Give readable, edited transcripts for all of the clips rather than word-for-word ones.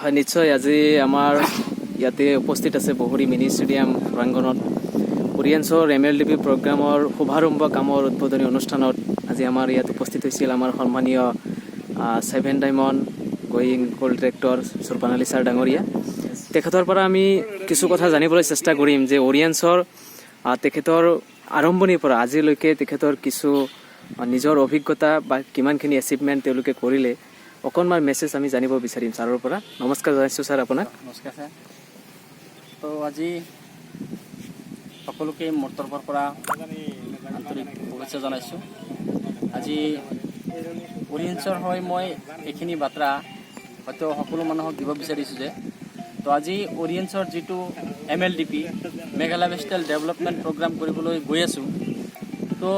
হয়, নিশ্চয়। আজি আমাৰ ইয়াতে উপস্থিত আছে বহৰি মিনি ষ্টেডিয়াম প্ৰাংগণত অৰিয়েন্সৰ এমএলডিপি প্ৰগ্ৰামৰ শুভাৰম্ভ কামৰ উদ্বোধনী অনুষ্ঠানত আজি আমাৰ ইয়াত উপস্থিত হৈছিল আমাৰ সন্মানীয় seven diamond going gold director Surban Ali sir ডাঙৰীয়া। তেখেতৰ পৰা আমি কিছু কথা জানিবলৈ চেষ্টা কৰিম যে অৰিয়েন্সৰ তেখেতৰ আৰম্ভণিৰ পৰা আজিলৈকে তেখেতৰ কিছু নিজৰ অভিজ্ঞতা বা কিমানখিনি এচিভমেণ্ট তেওঁলোকে কৰিলে, অকণমান মেছেজ আমি জানিব বিচাৰিম ছাৰৰ পৰা। নমস্কাৰ জনাইছোঁ ছাৰ আপোনাক। নমস্কাৰ ছাৰ। তো আজি সকলোকে মোৰ তৰফৰ পৰা আন্তৰিক শুভেচ্ছা জনাইছোঁ। আজি অৰিয়েন্সৰ হৈ মই এইখিনি বাৰ্তা হয়তো সকলো মানুহক দিব বিচাৰিছোঁ যে তো আজি অৰিয়েন্সৰ যিটো এমএলডিপি, মেগা লাইফষ্টাইল ডেভেলপমেণ্ট প্ৰগ্ৰাম কৰিবলৈ গৈ আছোঁ, তো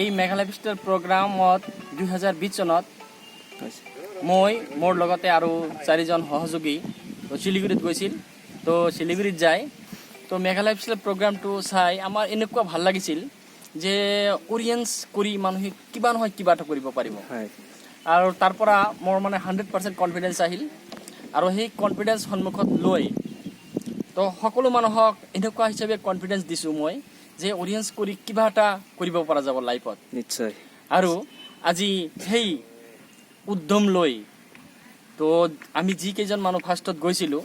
এই মেগা লাইফষ্টাইল প্ৰগ্ৰামত 2020 চনত মই, মোৰ লগতে আৰু চাৰিজন সহযোগী তো শিলিগুৰিত গৈছিল। তো শিলিগুৰিত যাই তো মেগা লাইফষ্টাইল প্ৰগ্ৰামটো চাই আমাৰ এনেকুৱা ভাল লাগিছিল যে অৰিয়েন্স কৰি মানুহে কিবা নহয় কিবা এটা কৰিব পাৰিব। আৰু তাৰ পৰা মোৰ মানে 100% কনফিডেঞ্চ আহিল আৰু সেই কনফিডেঞ্চ সন্মুখত লৈ তো সকলো মানুহক এনেকুৱা হিচাপে কনফিডেঞ্চ দিছোঁ মই যে অৰিয়েন্স কৰি কিবা এটা কৰিব পৰা যাব লাইফত। আৰু আজি সেই উদ্যম লৈ তো আমি যিকেইজন মানুহ ফাৰ্ষ্টত গৈছিলোঁ,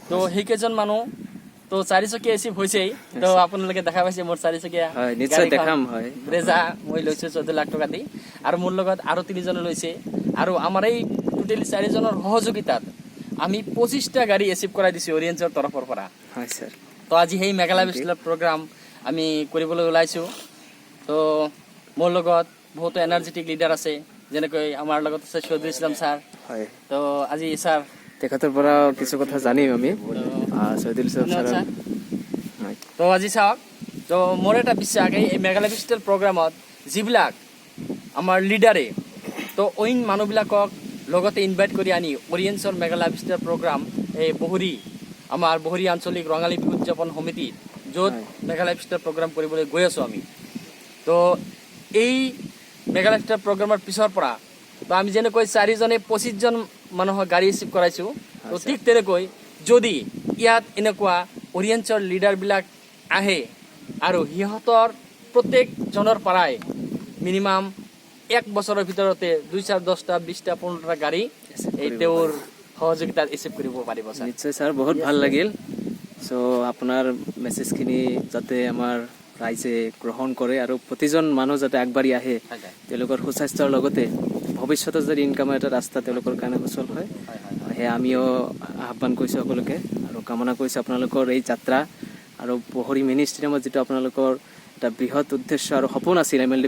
তো সেইকেইজন মানুহ তো চাৰিচকীয়া এচিভ হৈছেই। তো আপোনালোকে দেখা পাইছে মোৰ চাৰিচকীয়া হয়, নিশ্চয়। গাড়ীখন। দেখাম, হয়। ব্ৰেজা মই লৈছোঁ 14 লাখ টকা দি আৰু মোৰ লগত আৰু তিনিজনে লৈছে আৰু আমাৰ এই টোটেলি চাৰিজনৰ সহযোগিতাত আমি 25টা গাড়ী এচিভ কৰাই দিছোঁ অৰিয়েন্সৰ তৰফৰ পৰা। হয় ছাৰ। তো আজি সেই মেগা লাইফষ্টাইল প্ৰগ্ৰাম আমি কৰিবলৈ ওলাইছোঁ। তো মোৰ লগত বহুতো এনাৰ্জেটিক লিডাৰ আছে, যেনেকৈ আমাৰ লগত আছে চৌধুৰী ইছলাম ছাৰ। তো আজি ছাৰ তেখেতৰ পৰাও কিছু কথা জানিম আমি, চৈদুল ইছলাম ধন্যবাদ। ছাৰৰ। ছাৰ। তো আজি চাওক, তো মোৰ এটা বিশ্বাস, এই মেগা লাইফষ্টাইল প্ৰগ্ৰামত যিবিলাক আমাৰ লিডাৰে তো অইন মানুহবিলাকক লগতে ইনভাইট কৰি আনি অৰিয়েন্সৰ মেগা লাইফষ্টাইল প্ৰগ্ৰাম এই বহৰি, আমাৰ বহৰি আঞ্চলিক ৰঙালী বিহু উদযাপন সমিতিত য'ত মেগা লাইফষ্টাইল প্ৰগ্ৰাম কৰিবলৈ গৈ আছোঁ আমি, তো এই মেগা লাইফষ্টাইল প্ৰগ্ৰামৰ পিছৰ পৰা তো আমি যেনেকৈ চাৰিজনে 25জন মানুহক গাড়ী ৰিচিভ কৰাইছোঁ, তো ঠিক তেনেকৈ যদি ইয়াত এনেকুৱা অৰিয়েন্সৰ লিডাৰবিলাক আহে আৰু সিহঁতৰ প্ৰত্যেকজনৰ পৰাই মিনিমাম এক বছৰৰ ভিতৰতে দুই, চাৰ, 10টা, 20টা, 15টা গাড়ী এই তেওঁৰ সহযোগিতাত ৰিচিভ কৰিব পাৰিব ছাৰ। নিশ্চয় ছাৰ, বহুত ভাল লাগিল। চ' আপোনাৰ মেছেজখিনি যাতে আমাৰ ৰাইজে গ্ৰহণ কৰে আৰু প্ৰতিজন মানুহ যাতে আগবাঢ়ি আহে, তেওঁলোকৰ সুস্বাস্থ্যৰ লগতে ভৱিষ্যতে যদি ইনকামৰ এটা ৰাস্তা তেওঁলোকৰ কাৰণে সুচল হয়, হয় হয় সেয়া আমিও আহ্বান কৰিছোঁ সকলোকে আৰু কামনা কৰিছোঁ আপোনালোকৰ এই যাত্ৰা আৰু বহৰি মিনি ষ্টেডিয়ামত যিটো আপোনালোকৰ এটা বৃহৎ উদ্দেশ্য আৰু সপোন আছিল এমএল